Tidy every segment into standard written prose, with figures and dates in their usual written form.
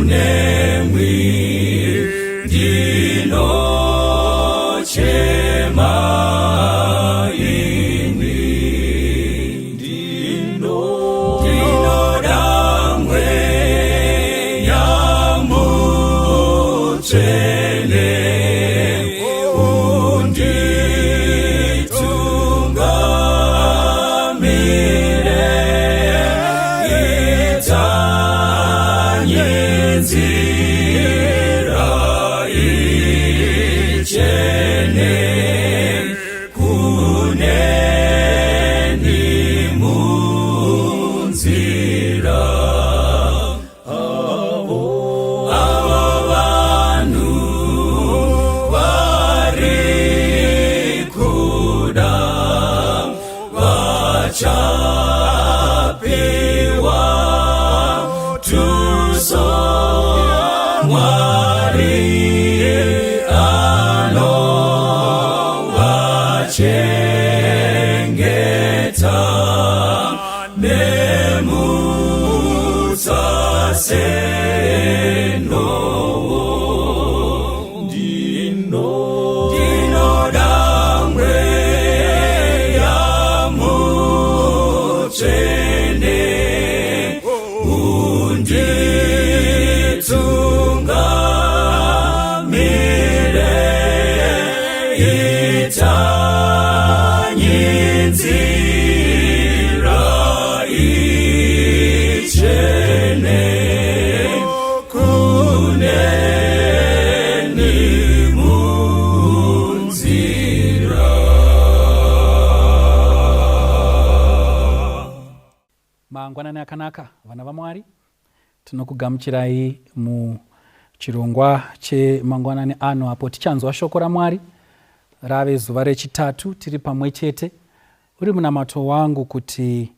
Kunemwi ndinochema imwi ndinoda mweya mutsvene unditungamire itanye nzira ichene kuneni munzira avo vanhu vari kuda vachapiwa tuso Mwari anovachengeta nemutsa senowo ndinoda mweya mutsvene unditungamire itanye nzira ichene kuneni munzira. Mangwanani akanaka vana vaMwari, tinokugamuchirai muchirongwa chemangwanani ano apo tichanzwa shoko raMwari. Rave zuva rechitatu tiri pamwe chete. Uri munamato wangu kuti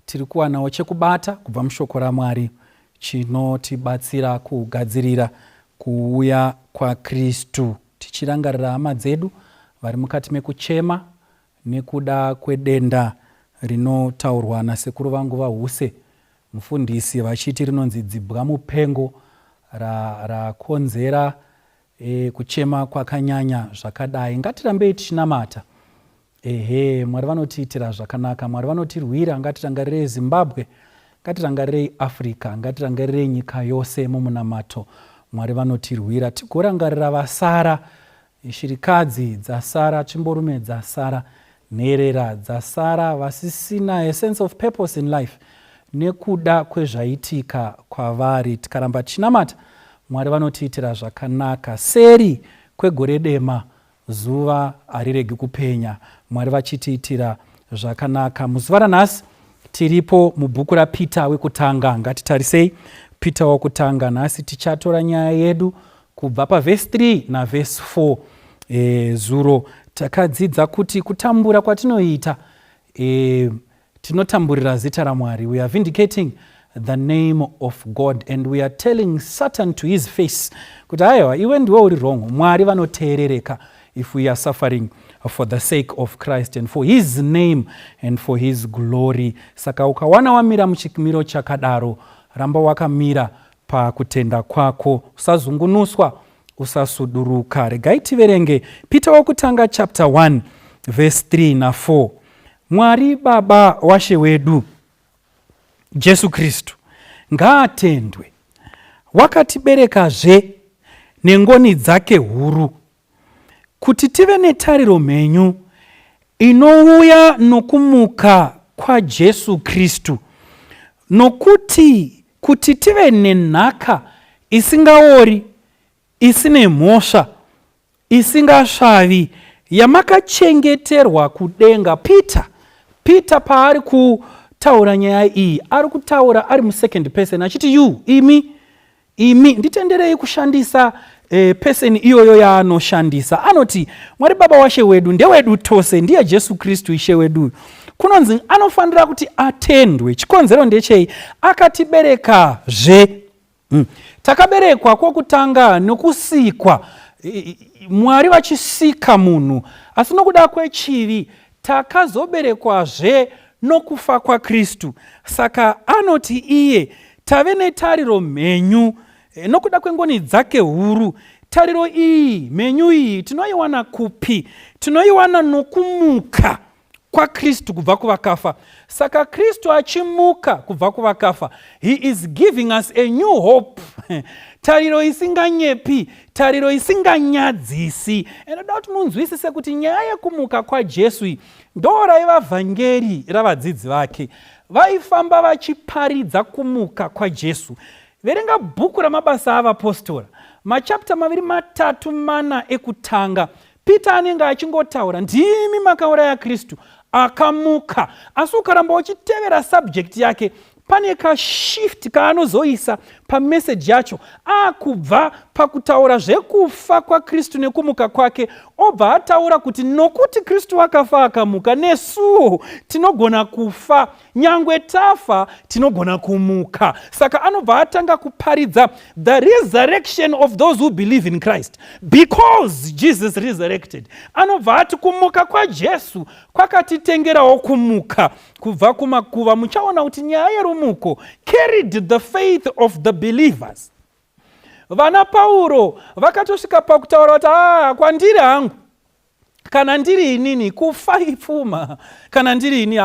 tiri kuwanawo chekubata kubva mushoko raMwari chinotibatsira kugadzirira kuuya kwaKristu, tichirangarira hama dzedu vari mukati mekuchema nekuda kwedenda rinotaurwa nasekuru vangu vaHuse mufundisi vachiti rinonzi dzibwa mupengo rakonzera kuchema kwakanyanya zvakadai. Ngatirambei tichinamata. Ehe, Mwari vanotiitira zvakanaka, Mwari vanotirwira. Ngatirangarirei Zimbabwe, ngatirangarirei Africa, ngatirangarirei nyika yose mumunamato. Mwari vanotirwira. Tigorangarira vasara, shirikadzi dzasara, tsvimborume dzasara, nherera dzasara, vasisina a sense of purpose in life nekuda kwezvaitika kwavari. Tikaramba tichinamata, Mwari vanotiitira zvakanaka. Seri kwegore dema zuva hariregi kupenya, Mwari vachitiitira zvakanaka. Muzuva ranhasi tiripo mubhuku raPeter wekutanga. Ngatitarisei Peter wekutanga. Nhasi tichatora nyaya yedu kubva pavhesi 3 navhesi 4. Zuro takadzidza kuti kutambura kwatinoita, tinotamburira zita raMwari. We are vindicating the name of God and we are telling Satan to his face kuti aiwa, iwe ndiwe uri wrong. Mwari vanoteerereka if we are suffering for the sake of Christ and for his name and for his glory. Saka ukawana wamira muchimiro chakadaro, ramba wakamira pakutenda kwako, usazungunuswa, usasuduruka. Regai tiverenge Peter wokutanga chapter 1 verse 3 na4. Mwari Baba waShe wedu Jesu Kristu ngaatendwe, wakatiberekazve nengoni dzake huru, kuti tive netariro mhenyu inouya nokumuka kwaJesu Kristu, nokuti kuti tive nenhaka isingaori, isine mhosva, isingasvavi, yamakachengeterwa kudenga. Peter paari kutaura nyaya iyi, ari kutaura ari musecond person achiti you, imi, imi. Nditenderei kushandisa person iyoyo yaanoshandisa. Anoti Mwari Baba waShe wedu ndewedu tose, ndiye Jesu Kristu Ishe wedu. Kunonzi anofanira kuti atendwe. Chikonzero ndechei? Akatiberekazve. Takaberekwa kwokutanga nokusikwa, Mwari vachisika munhu, asi nokuda kwechivi takazoberekwazve nokufa kwaKristu. Saka anoti iye tave netariro mhenyu. Nokuda kwengoni dzake huru. Tariro iyi mhenyu iyi tinoiwana kupi? Tinoiwana nokumuka kwaKristu kubva kuvakafa. Saka Kristu achimuka kubva kuvakafa, he is giving us a new hope, tariro isinganyepi, tariro isinganyadzisi. Inoda kuti munzwisise kuti nyaya yekumuka kwaJesu iyi ndo raiva vhangeri ravadzidzi vake. Vaifamba vachiparidza kumuka kwaJesu. Verenga bhuku raMabasa aVapostora, machapta maviri, matatu, mana ekutanga. Peter anenge achingotaura, "Ndimi makauraya Kristu akamuka." Asi ukaramba uchitevera subject yake, pane kashift kaanozoisa pameseji yacho, akubva pakutaura zvekufa kwaKristu nekumuka kwake, obva ataura kuti nokuti Kristu akafa akamuka, nesuwo tinogona kufa, nyangwe tafa tinogona kumuka. Saka anobva atanga kuparidza the resurrection of those who believe in Christ because Jesus resurrected. Anobva ati kumuka kwaJesu kwakatitengerawo kumuka kubva kumakuva. Muchaona kuti nyaya yerumuko carried the faith of the believers. Vana Pauro vakatosvika pakutaura kuti, "A, kwandiri hangu, kana ndiri inini, kufa ipfuma. Kana ndiri ini,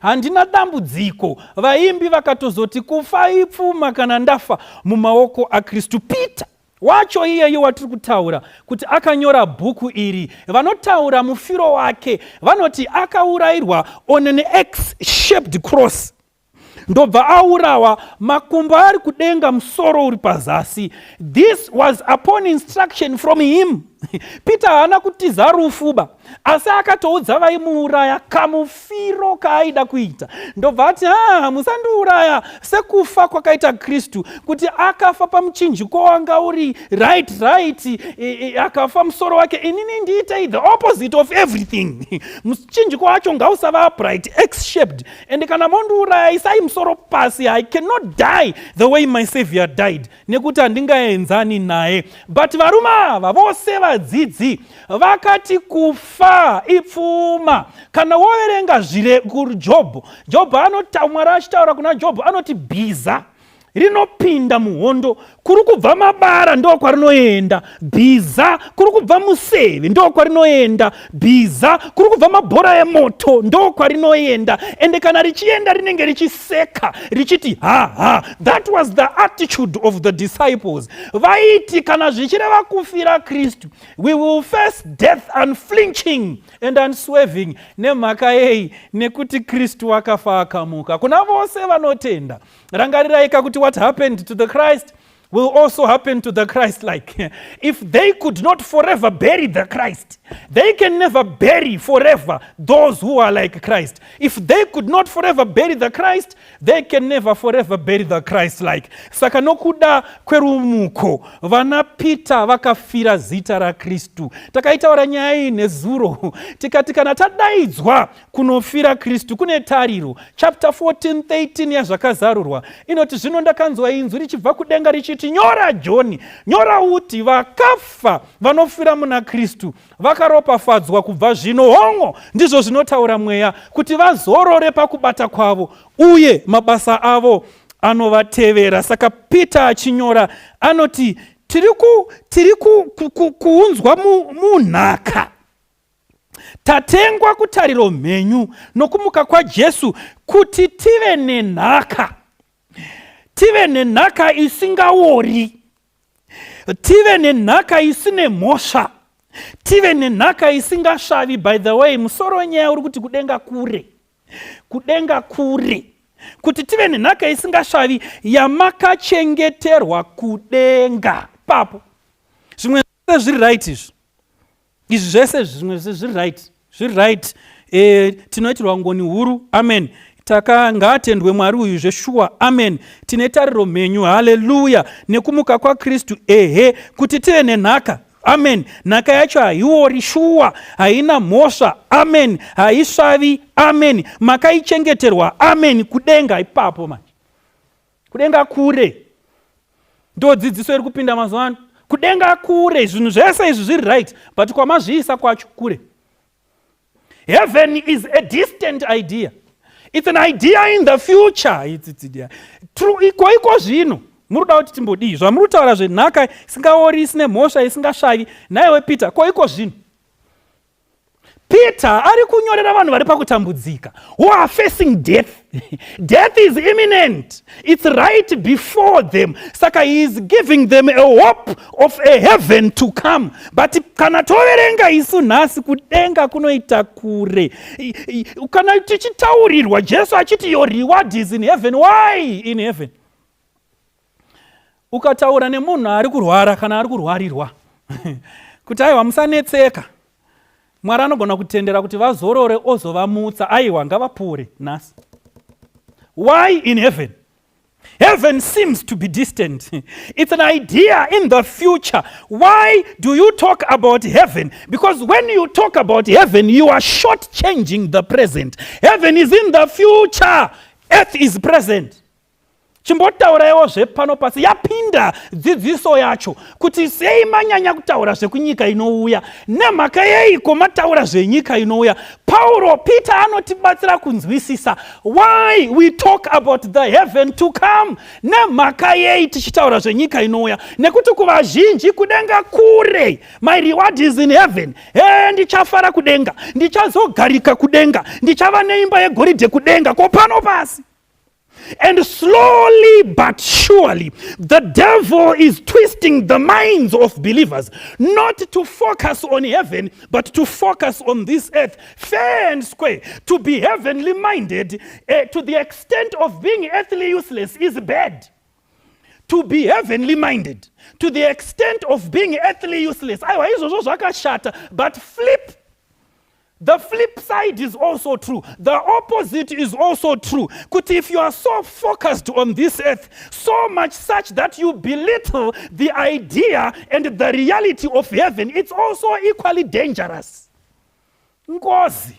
handina dambudziko." Vaimbi vakatozoti, "Kufa ipfuma kana ndafa mumaoko aKristu." Peter wacho iyeyo watiri kutaura kuti akanyora bhuku iri, vanotaura mufiro wake, vanoti akaurayirwa on an X shaped cross, ndobva aurawa, makumbo ari kudenga, musoro uri pazasi. This was upon instruction from him. Peter haana kutiza rufuba, asi akatoudza vaimuuraya kamufiro kaaida kuita, ndobva ati, "Ha, musandiuraya sekufa kwakaita Kristu, kuti akafa pamuchinjiko wanga uri right, akafa musoro wake. Inini ndiitei the opposite of everything. Muchinjiko wacho ngausava upright, X shaped, and kana mondiuraya, isai musoro pasi. I cannot die the way my Savior died, nekuti handingaenzani naye." But varume ava vose vadzidzi vakati kufa ipfuma. Kana woverenga zvire kuJobho, Jobho anoti, Mwari achitaura kuna Jobho anoti, "Bhiza rinopinda muhondo, kuri kubva mabara ndo kwarinoenda. Bhiza, kuri kubva museve ndo kwarinoenda. Bhiza, kuri kubva mabhora emoto ndo kwarinoenda. Ende kana richienda, rinenge richiseka richiti ha ha." That was the attitude of the disciples. Vaiti kana zvichireva kufira Kristu, we will face death unflinching and unswerving. Nemhaka yei? Nekuti Kristu akafa akamuka. Kuna vose vanotenda, rangarirai kakuti what happened to the Christ will also happen to the Christ like. If they could not forever bury the Christ, they can never bury forever those who are like Christ. If they could not forever bury the Christ, they can never forever bury the Christ like. Saka nokuda kwerumuko, vana Peter vakafira zita raKristu. Takaitaura nyaya iyi nezuro, tikati kana tadaidzwa kunofira Kristu, kune tariro. Chapter 14 13 yaZvakazarurwa inoti, "Zvino ndakanzwa inzwi richibva kudenga richiti, 'Nyora, Johni, nyora uti, vakafa vanofira muna Kristu vakaropafadzwa kubva zvino. Hongo, ndizvo zvinotaura Mweya, kuti vazorore pakubata kwavo, uye mabasa avo anovatevera.'" Saka Peter achinyora anoti tiri kuunzwa munhaka, tatengwa kutariro mhenyu nokumuka kwaJesu, kuti tive nenhaka, tive nenhaka isingaori, tive nenhaka isine mhosva, tive nenhaka isingasvavi. By the way, musoro wenyaya uri kuti kudenga kure, kudenga kure. Kuti tive nenhaka isingasvavi yamakachengeterwa kudenga. Papo zvimwe zvese zviri right, izvi zvese, zvimwe zvese zviri right, zviri right. Tinoitirwa ngoni huru, amen. Taka ngaatendwe Mwari uyu zveshuwa, amen. Tine tariro mhenyu, haleluya, nekumuka kwaKristu, ehe, kuti tive nenhaka, amen. Nhaka yacho haiori shuwa, haina mhosva, amen, haisvavi, amen. Makaichengeterwa, amen, kudenga. Ipapo manje kudenga kure ndo dzidziso iri kupinda mazuva ano. Kudenga kure, zvinhu zvese izvi zviri right, but kwamazviisa kwacho kure. Heaven is a distant idea. It's an idea in the future. It's, true, iko zvino Muri kuda kuti timbodii? Zvamuri kutaura zvenhaka isingaori, isine mhosva, isingasvavi. Nhaiwe Peter, ko iko zvino? Peter ari kunyorera vanhu vari pakutambudzika, who are facing death. Death is imminent, it's right before them. Saka he is giving them a hope of a heaven to come. But kana toverenga isu nhasi, kudenga kunoita kure. Kana tichitaurirwa Jesu achiti, "Your reward is in heaven," why in heaven? Ukataura nemunhu ari kurwara kana ari kurwarirwa kuti, "Aiwa, musanetseka, Mwari anogona kutendera kuti vazorore ozovamutsa," aiwa, ngavapure nhasi. Why in heaven? Heaven seems to be distant. It's an idea in the future. Why do you talk about heaven? Because when you talk about heaven, you are short changing the present. Heaven is in the future, earth is present. Chimbotauraiwo zvepano pasi. Yapinda dzidziso yacho kuti sei manyanya kutaura zvekunyika inouya? Nemhaka yeiko mataura zvenyika inouya? Pauro, Peter anotibatsira kunzwisisa why we talk about the heaven to come. Nemhaka yei tichitaura zvenyika inouya? Nekuti kuvazhinji kudenga kure. My reward is in heaven. He, ndichafara kudenga, ndichazogarika kudenga, ndichava neimba yegoridhe kudenga. Ko pano pasi? And slowly but surely, the devil is twisting the minds of believers not to focus on heaven, but to focus on this earth, fair and square. To be heavenly minded to the extent of being earthly useless is bad. To be heavenly minded to the extent of being earthly useless, aiwa, izvozvo zvakashata. But flip the flip side is also true. The opposite is also true. Kuti if you are so focused on this earth, so much such that you belittle the idea and the reality of heaven, it's also equally dangerous. Ngozi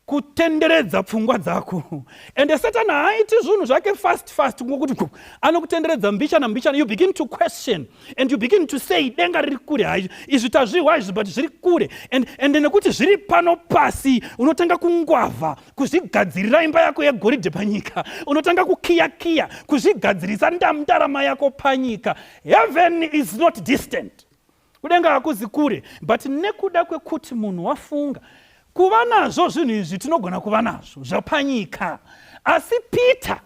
kutenderedza pfungwa dzako. Ende Satani haaiti zvinhu zvake fast fast, ngokuti anokutenderedza mbichana mbichana. You begin to question and you begin to say, "Denga riri kure. Hai, izvi tazvihwa izvi, but zviri kure." And nekuti zviri pano pasi, unotanga kungwavha kuzvigadzirira imba yako yegoridhe panyika. Unotanga kukiyakiya kuzvigadzirisa ndarama yako panyika. Heaven is not distant. Kudenga hakuzi kure, but nekuda kwekuti munhu wafunga kuva nazvo zvinhu izvi, tinogona kuva nazvo zvapanyika. Asi Peter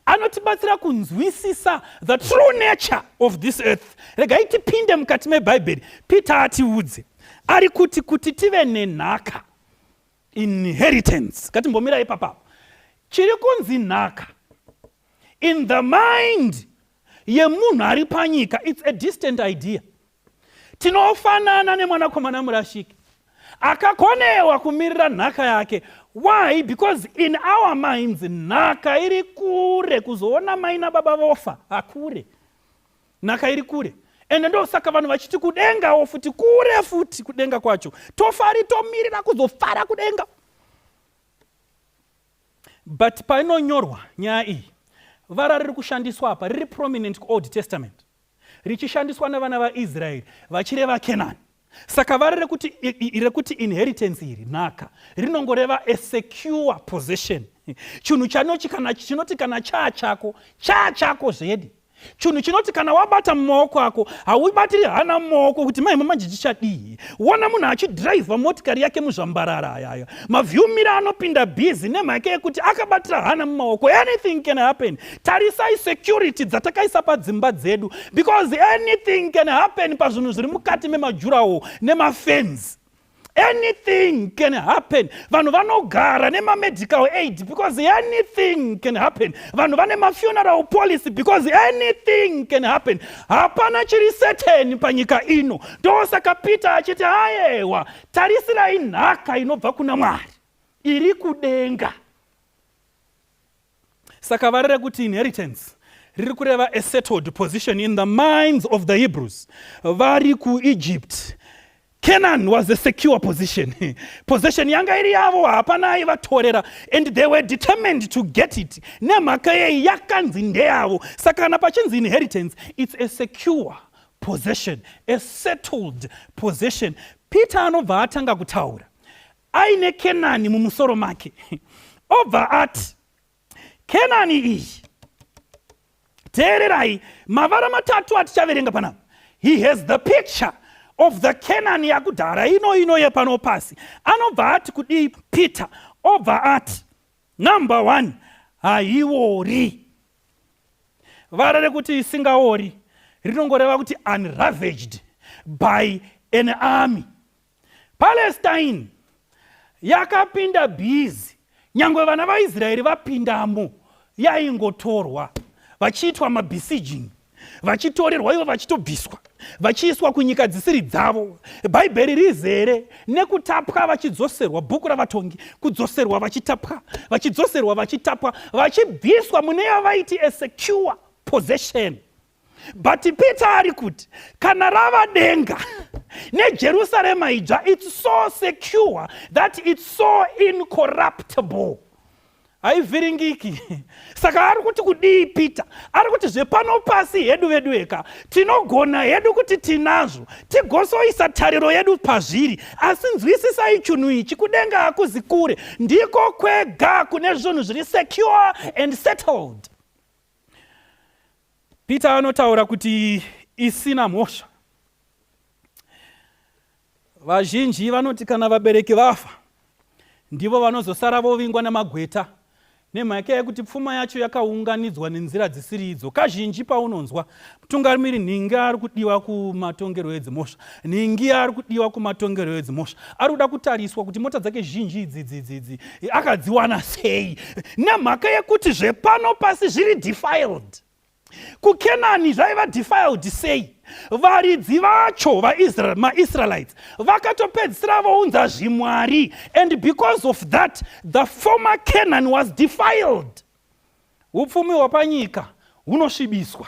anotibatsira kunzwisisa the true nature of this earth. Regai tipinde mukati mebhaibheri. Peter atiudze, ari kuti tive nenhaka, inheritance. Ngatimbomira ipapapo. Chiri kunzi nhaka in the mind yemunhu ari panyika, it's a distant idea. Tinofanana nemwanakomana murashiki akakonewa kumirira nhaka yake. Why? Because in our minds, nhaka iri kure. Kuzoona mai nababa vofa hakure, nhaka iri kure. Ende ndosaka vanhu vachiti kudengawo futi kure futi. Kudenga kwacho tofari, tomirira kuzofara kudenga. But painonyorwa nyaya iyi, vara riri kushandiswa apa riri prominent kuOld Testament, richishandiswa nevana vaIsraeri vachireva Kenani. Saka vara rekuti inheritance iri, nhaka, rinongoreva a secure possession. Chinhu chanoti kana chinoti kana chaa chako, chaa chako zvedi. Chinhu chinoti kana wabata mumaoko ako, haubatiri hana mumaoko kuti maimo manje chichadii. Wona munhu achidhiraivha motikari yake muzvambarara ayaya, mavhumira anopinda bhizi nemhaka yekuti akabatira hana mumaoko. Anything can happen. Tarisai security dzatakaisa padzimba dzedu, because anything can happen pazvinhu zviri mukati memajurawo nemafenzi. Anything can happen. Vanhu vanogara nemamedical aid because anything can happen. Vanhu vane mafuneral policy because anything can happen. Hapana chiri certain panyika ino. Ndosaka Peter achiti, "Ayewa, tarisirai nhaka inobva kuna Mwari iri kudenga." Saka vara rekuti inheritance riri kureva a settled position in the minds of the Hebrews vari kuEgypt. Canaan was a secure position. Possession yanga iri yavo, hapana aivatorera, and they were determined to get it. Nemhaka yei? Yakanzi ndeyavo. Saka kana pachinzi inheritance, it's a secure possession, a settled possession. Peter anobva atanga kutaura aine Kenani mumusoro make. Obva ati, "Kenani iyi Teererai mavara matatu atichaverenga panapa. He has the picture of the Canaan yakudhara ino ino yepano pasi. Anobva ati kudii Peter? Obva ati number one, haiwori. Vara rekuti isingaori rinongoreva kuti unravaged by an army. Palestine yakapinda busy nyangwe vana vaIsraeri vapindamo yaingotorwa vachiitwa mabesieging vachitorerwa ivo vachitobviswa vachiiswa kunyika dzisiri dzavo. Bhaibheri rizere nekutapwa vachidzoserwa, bhuku ravatongi kudzoserwa vachitapwa, vachidzoserwa vachitapwa, vachibviswa mune yavaiti a secure possession. But Peter ari kuti kana rava denga neJerusarema idzva, it's so secure that it's so incorruptible, haivhiringiki. Saka ari kuti kudii Peter? Ari kuti zvepano pasi hedu vedu eka tinogona hedu kuti tinazvo tigosoisa tariro yedu pazviri, asi nzwisisai chinhu ichi, kudenga hakuzi kure, ndiko kwega kune zvinhu zviri secure and settled. Peter anotaura kuti isina mhosva. Vazhinji vanoti kana vabereki vafa ndivo vanozosara vovingwa nemagweta nemhaka yekuti pfuma yacho yakaunganidzwa nenzira dzisiri idzo. Kazhinji paunonzwa mutungamiri nhingi ari kudiwa kumatongerwo edzimhosva, nhingi ari kudiwa kumatongerwo edzimhosva, ari kuda kutariswa kuti mota dzake zhinji idzi akadziwana sei, nemhaka yekuti zvepano pasi zviri defiled. KuKenani zvaiva defiled sei? Varidzi vacho maIsraelites vakatopedzisira vounza zvimwari, and because of that the former Canaan was defiled. Upfumi hwapanyika hunosvibiswa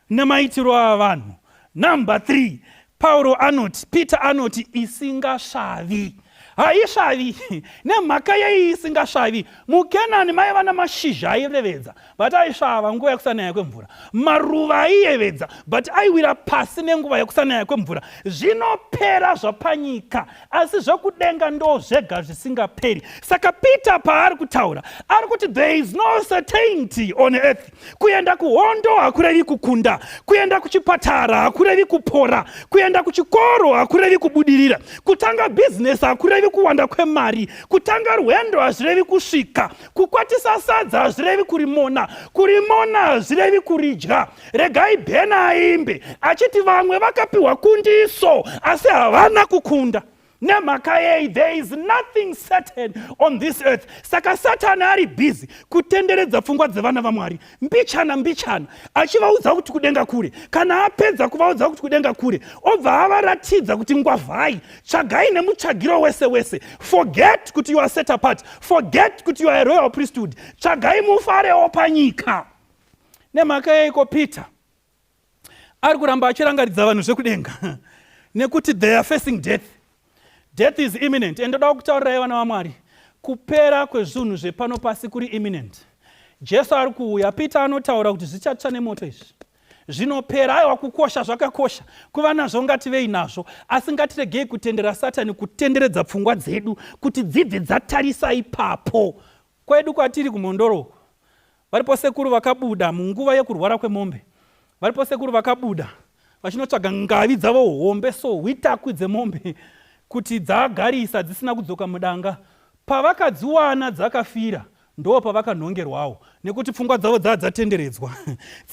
nemaitiro avanhu. Number 3, Pauro anoti, Peter anoti isingasvavi. Haisvavi. Nemhaka yei isingasvavi? MuKenani maiva namashizha airevedza, but aisvava nguva yekusanaya kwemvura. Maruva aiyevedza, but aiwira pasi nenguva yekusanaya kwemvura. Zvinopera zvapanyika, asi zvekudenga ndo zvega zvisingaperi. Saka Peter paari kutaura, ari kuti there is no certainty on earth. Kuenda kuhondo hakurevi kukunda, kuenda kuchipatara hakurevi kupora, kuenda kuchikoro hakurevi kubudirira, kutanga bhizinesi hakurevi kuwanda kwemari, kutanga rwendo hazvirevi kusvika, kukwatisa sadza hazvirevi kurimona, kurimona hazvirevi kuridya. Regai Bhena aimbe achiti vamwe vakapiwa kundiso asi havana kukunda. Nemhaka yei? There is nothing certain on this earth. Saka Satani ari busy kutenderedza pfungwa dzevana vaMwari mbichana mbichana, achivaudza kuti kudenga kure. Kana apedza kuvaudza kuti kudenga kure, obva avaratidza kuti ngwavhai, tsvagai nemutsvagiro wese wese. Forget kuti you are set apart, forget kuti you are a royal priesthood, tsvagai mufarewo panyika. Nemhaka yeiko Peter ari kuramba achirangaridza vanhu zvekudenga? Nekuti they are facing death. Death is imminent. And ndoda kutaurirai vana vaMwari, kupera kwezvinhu zvepano pasi kuri imminent. Jesu ari kuuya. Peter anotaura kuti zvichatsva nemoto izvi, zvinopera. Aiwa, kukosha zvakakosha kuva nazvo, ngativei nazvo, asi ngatiregei kutendera Satani kutenderedza pfungwa dzedu kuti dzibve dzatarisa ipapo. Kwedu kwatiri kuMhondoro varipo sekuru vakabuda munguva yekurwara kwemombe, varipo sekuru vakabuda vachinotsvaga ngavi dzavo hombe so hwitakwi dzemombe kuti dzagarisa dzisina kudzoka mudanga. Pavakadziwana dzakafira ndo pavakanhongerwawo, nekuti pfungwa dzavo dzaa dzatenderedzwa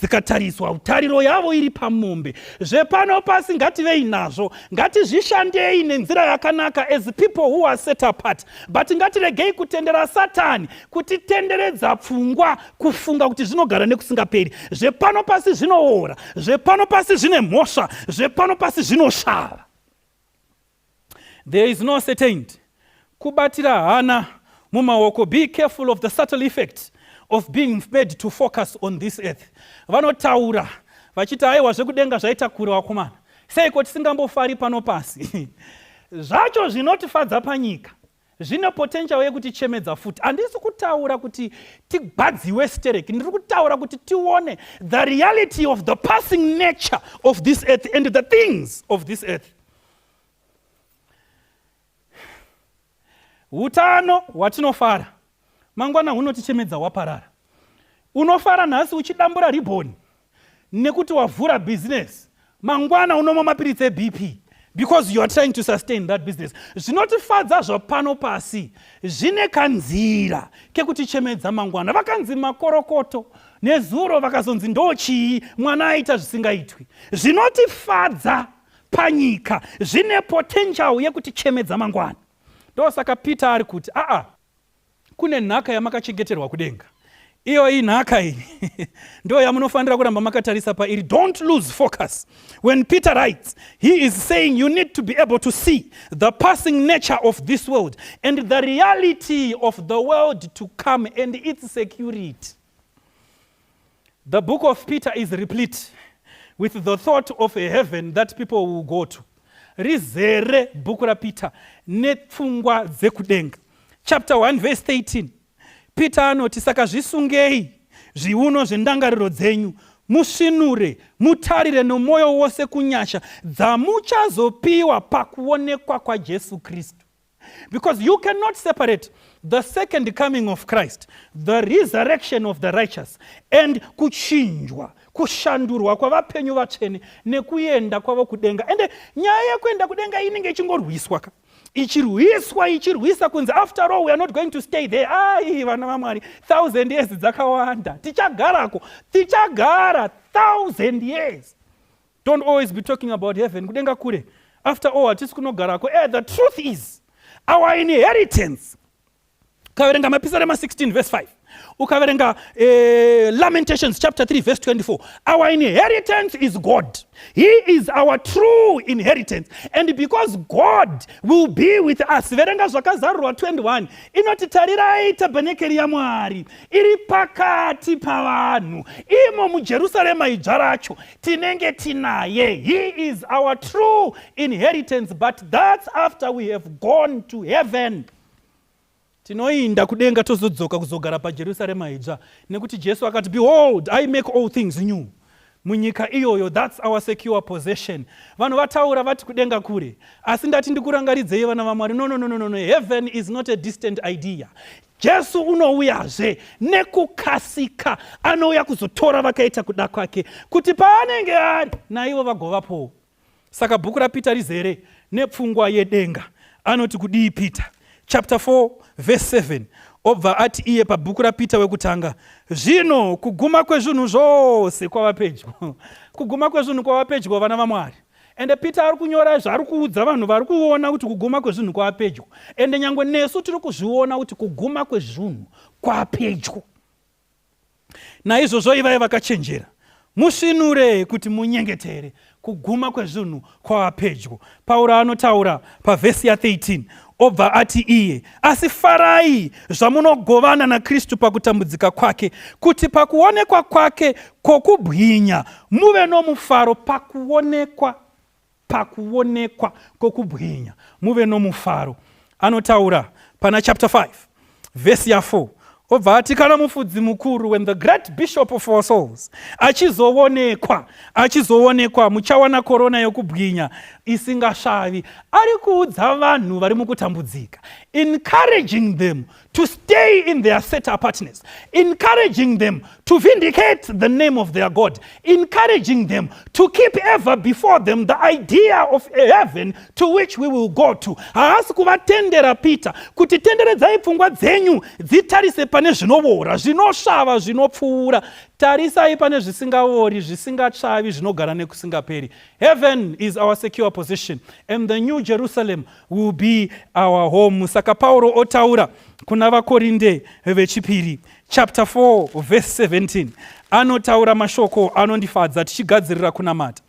dzikatariswa, tariro yavo iri pamombe. Zvepano pasi ngativei nazvo, ngatizvishandei nenzira yakanaka as people who are set apart, but ngatiregei kutendera Satani kutitenderedza pfungwa kufunga kuti zvinogara nekusingaperi. Zvepano pasi zvinoora, zvepano pasi zvine mhosva, zvepano pasi zvinosvava. There is no certainty. Kubatira hana mumaoko. Be careful of the subtle effect of being made to focus on this earth. Vanotaura vachiti aiwa, zvekudenga zvaita kure wakomana, seiko tisingambofari pano pasi? Zvacho zvinotifadza panyika zvine potential yekutichemedza futi. Handisi kutaura kuti tigwadziwe stereki, ndiri kutaura kuti tione the reality of the passing nature of this earth and the things of this earth. Utano hwatinofara mangwana hunotichemedza hwaparara. Unofara nhasi uchidambura ribhoni. Nekuti wavhura bhizinesi, mangwana unomwa mapiritsi eBP because you are trying to sustain that business. Zvinotifadza zvapano pasi zvine kanzira kekutichemedza mangwana. Vakanzi makorokoto nezuro, vakazonzi ndochii, mwana aita zvisingaitwi. Zvinotifadza panyika zvine potential yekutichemedza mangwana. Ndosaka Peter ari kuti aa, kune nhaka yamakachengeterwa kudenga. Iyo inhaka iyi ndo yamunofanira kuramba makatarisa pairi. Don't lose focus. When Peter writes, he is saying you need to be able to see the passing nature of this world and the reality of the world to come and its security. The book of Peter is replete with the thought of a heaven that people will go to. Rizere bhuku raPeter nepfungwa dzekudenga. Chapter 1 verse 13, Peter anoti, "Saka zvisungei zviuno zvendangariro dzenyu, musvinure, mutarire nomwoyo wose kunyasha dzamuchazopiwa pakuonekwa kwaJesu Kristu." Because you cannot separate the second coming of Christ, the resurrection of the righteous and kuchinjwa, kushandurwa kwavapenyu vatsvene nekuenda kwavo kudenga. Ende nyaya yekuenda kudenga inenge ichingorwiswa ka, ichirwiswa, ichirwisa kunzi after all we are not going to stay there. Ai, vana vaMwari, 1000 years dzakawanda, tichagarako, tichagara 1000 years. Don't always be talking about heaven, kudenga kure. After all, hatisi kunogarako. The truth is our inheritance, ukaverenga Mapisarema 16 verse 5, ukaverenga Lamentations chapter 3 verse 24, our inheritance is God. He is our true inheritance. And because God will be with us, verenga Zvakazarurwa 21, inoti, "Tarirai, tabhenekeri yaMwari iri pakati pavanhu." Imo muJerusarema idzva racho tinenge tinaye. He is our true inheritance, but that's after we have gone to heaven. Tinoinda kudenga, tozodzoka kuzogara paJerusarema idzva, nekuti Jesu akati, "Behold, I make all things new." Munyika iyoyo, that's our secure possession. Vanhu vataura vati kudenga kure, asi ndati ndikurangaridzei, vana vaMwari, no, no, no, no, no. Heaven is not a distant idea. Jesu unouyazve nekukasika, anouya kuzotora vakaita kuda kwake, kuti paanenge ari naivo vagovapowo. Saka bhuku raPeter rizere nepfungwa yedenga. Anoti kudii Peter? Chapter 4 verse 7, obva ati iye pabhuku raPeter wekutanga, "Zvino kuguma kwezvinhu zvose kwava pedyo." Kuguma kwezvinhu kwava pedyo, vana vaMwari. Ende Peter ari kunyora zvaari kuudza vanhu vari kuona kuti kuguma kwezvinhu kwava pedyo. Ende nyange nesu tiri kuzviona kuti kuguma kwezvinhu kwapedyo. "Naizvozvo ivai vakachenjera, musvinure kuti munyengetere." Kuguma kwezvinhu kwava pedyo. Pauro anotaura pavhesi ya13, obva ati iye, "Asi farai zvamunogovana naKristu pakutambudzika kwake, kuti pakuonekwa kwake kwokubwinya muve nomufaro." Pakuonekwa kwokubwinya muve nomufaro. Anotaura pana chapter 5 vhesi ya4, obva ati, "Kana mufudzi mukuru," when the great bishop of our souls achizoonekwa, achizoonekwa, "muchawana korona yokubwinya isingasvavi." Ari kuudza vanhu vari mukutambudzika, encouraging them to stay in their set apartness, encouraging them to vindicate the name of their God, encouraging them to keep ever before them the idea of a heaven to which we will go to. Haasi kuvatendera Peter kuti tenderedzai pfungwa dzenyu dzitarise pane zvinovora, zvinosvava, zvinopfuura. Tarisai pane zvisingaori, zvisingatsvavi, zvinogara nekusingaperi. Heaven is our secure position and the New Jerusalem will be our home. Saka Pauro otaura kuna Vakorinde vechipiri chapter 4 verse 17, anotaura mashoko anondifadza tichigadzirira kunamata.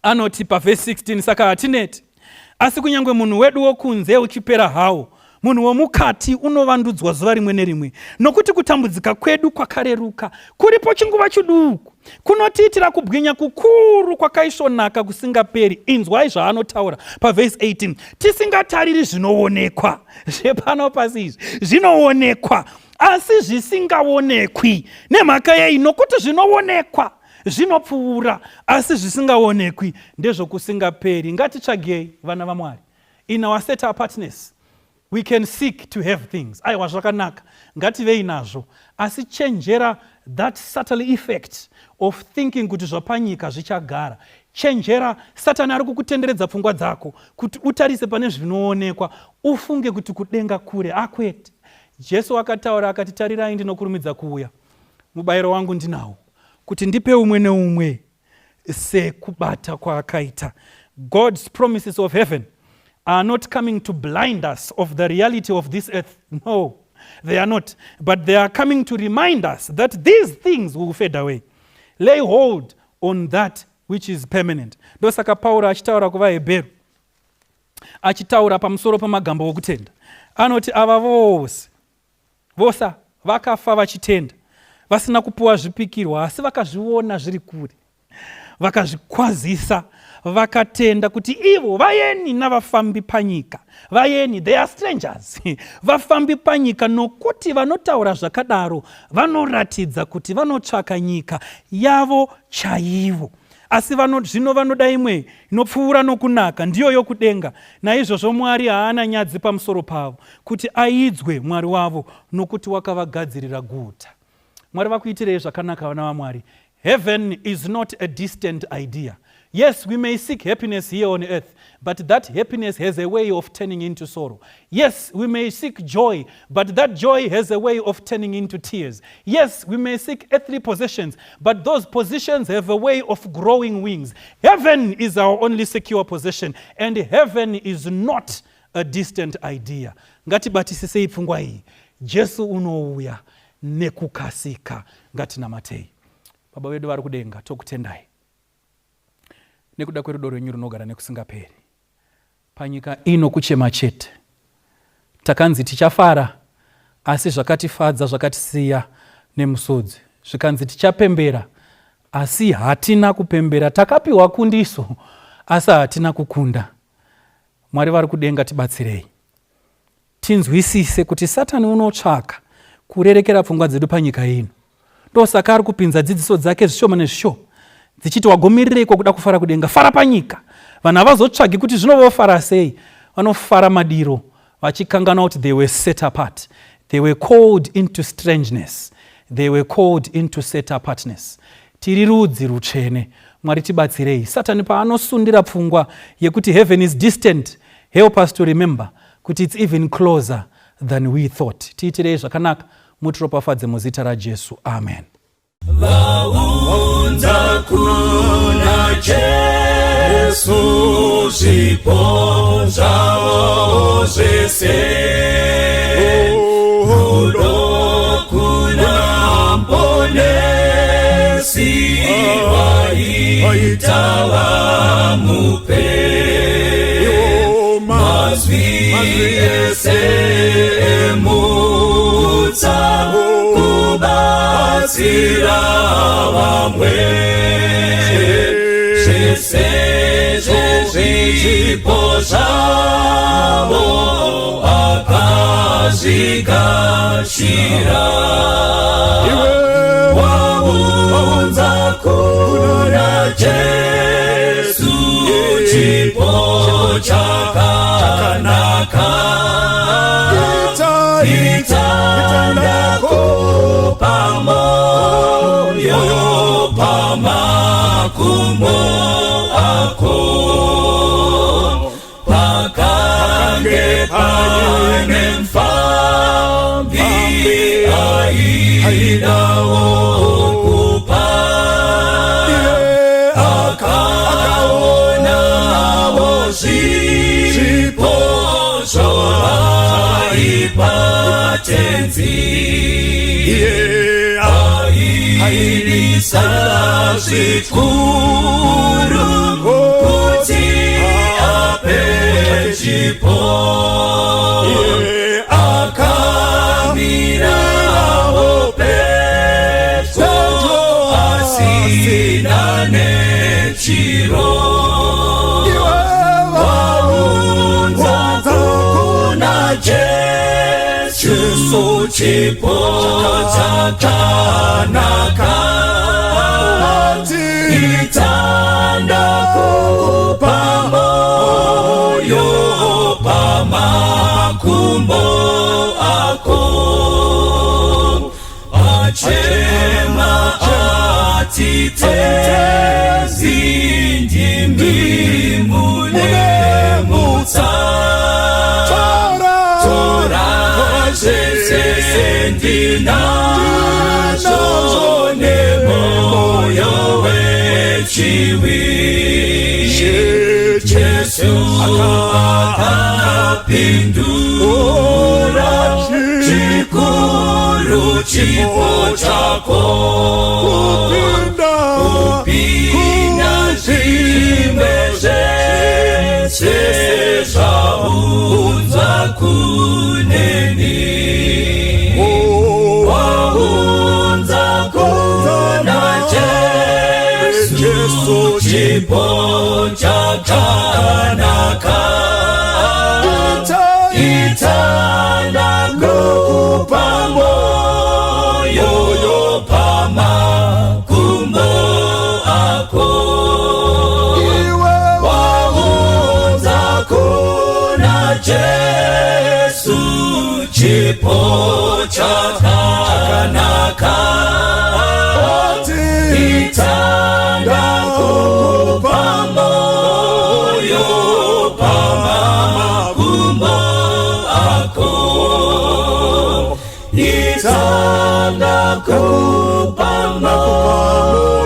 Anoti pavhesi 16, "Saka hatineti, asi kunyange munhu wedu wokunze uchipera hawo, munhu womukati unovandudzwa zuva rimwe nerimwe. Nokuti kutambudzika kwedu kwakareruka, kuripo chinguva chiduku, kunotiitira kubwinya kukuru kwakaisvonaka kusingaperi." Inzwai zvaanotaura pavhesi 18, "Tisingatariri zvinoonekwa zvepano pasi." Izvi zvinoonekwa asi zvisingaonekwi. Nemhaka yei? Nokuti zvinoonekwa zvinopfuura, asi zvisingaonekwi ndezvokusingaperi. Ngatitsvagei, vana vaMwari, in our set apartness. We can seek to have things. Aiwa zvakanaka, ngativei nazvo. Asi chenjera that subtle effect of thinking kuti zvapanyika zvichagara. Chenjera, Satani ari kukutenderedza pfungwa dzako kuti utarise pane zvinoonekwa, ufunge kuti kudenga kure. Akwete. Jesu akataura akati, tarirai ndinokurumidza kuuya. Mubayiro wangu ndinawo, kuti ndipe umwe neumwe sekubata kwaakaita. God's promises of heaven are not coming to blind us of the reality of this earth. No, they are not. But they are coming to remind us that these things will fade away. Lay hold on that which is permanent. Ndosaka Pauro achitaura kuvaHebheru, achitaura pamusoro pamagamba okutenda. Anoti ava vose vosa vakafa vachitenda, vasina kupuwa zvipikirwa, asi vakazviona zviri kure, vakazvikwazisa, vakatenda kuti ivo vayeni navafambi panyika. Vayeni, they are strangers, vafambi panyika, nokuti vanotaura zvakadaro vanoratidza kuti vanotsvaka nyika yavo chaivo. Asi zvino vanoda imwe inopfuura nokunaka, ndiyo yokudenga. Naizvozvo Mwari haana nyadzi pamusoro pavo, kuti aidzwe Mwari wavo, nokuti wakavagadzirira guta. Mwari vakuitirei zvakanaka, vana vaMwari. Heaven is not a distant idea. Yes, we may seek happiness here on earth, but that happiness has a way of turning into sorrow. Yes, we may seek joy, but that joy has a way of turning into tears. Yes, we may seek earthly possessions, but those possessions have a way of growing wings. Heaven is our only secure possession, and heaven is not a distant idea. Ngatibatisisei pfungwa iyi. Jesu unouya nekukasika. Ngatinamatei. Baba vedu vari kudenga, tokutendai nekuda kwerudo rwenyu runogara nekusingaperi. Panyika ino kuchema chete. Takanzi tichafara, asi zvakatifadza zvakatisiya nemusodzi. Zvikanzi tichapembera, asi hatina kupembera. Takapiwa kundiso, asi hatina kukunda. Mwari vari kudenga, tibatsirei tinzwisise kuti Satani unotsvaka kurerekera pfungwa dzedu panyika ino. Ndosaka ari kupinza dzidziso dzake zvishoma nezvishoma dzichiti, wagomirirei kuda kufara kudenga, fara panyika. Vanhu havazotsvagi kuti zvino vofara sei, vanofara madiro, vachikanganwa kuti they were set apart, they were called into strangeness, they were called into set apartness. Tiri rudzi rutsvene. Mwari tibatsirei. Satani paanosundira pfungwa yekuti heaven is distant, help us to remember kuti it's even closer than we thought. Tiitirei zvakanaka, mutiropafadze muzita raJesu, amen. Vaunza kuna Jesu zvipo zvavo zvese, rudo kuna Mponesi vaita vamupe, mazwi ese emutsa kubatsira vamwe, zvese zvezvipo zvavo akazvigashira. Waunza kuna Jesu chipo chakanaka, itanda kupa moyo pamakumbo ako, pakange paine mufambi aidawo kupa, akaonawo zvipo zvavaipa Tenzi, aidisa zvikuru kuti ape chipo, akamirawo pedyo asina nechiro. Waunza kuna Jesu chipo chakanaka, itanda kupa moyo pamakumbo. pamakumbo ako. Achema ati tenzi ndimi mune mutsa. Tora zvese ndinazvo nemoyo wechivi. Jesu akapindura, chikuru chipo chako kupinda zvimwe zvese zvaunzwa kuneni. Waunza kuna Jesu chipo chakanaka. Itanda kupa moyo pamakumbo ako. Waunza kuna Jesu chipo chakanaka. Itanda kupa moyo pamakumbo ako. Itanda kupa moyo.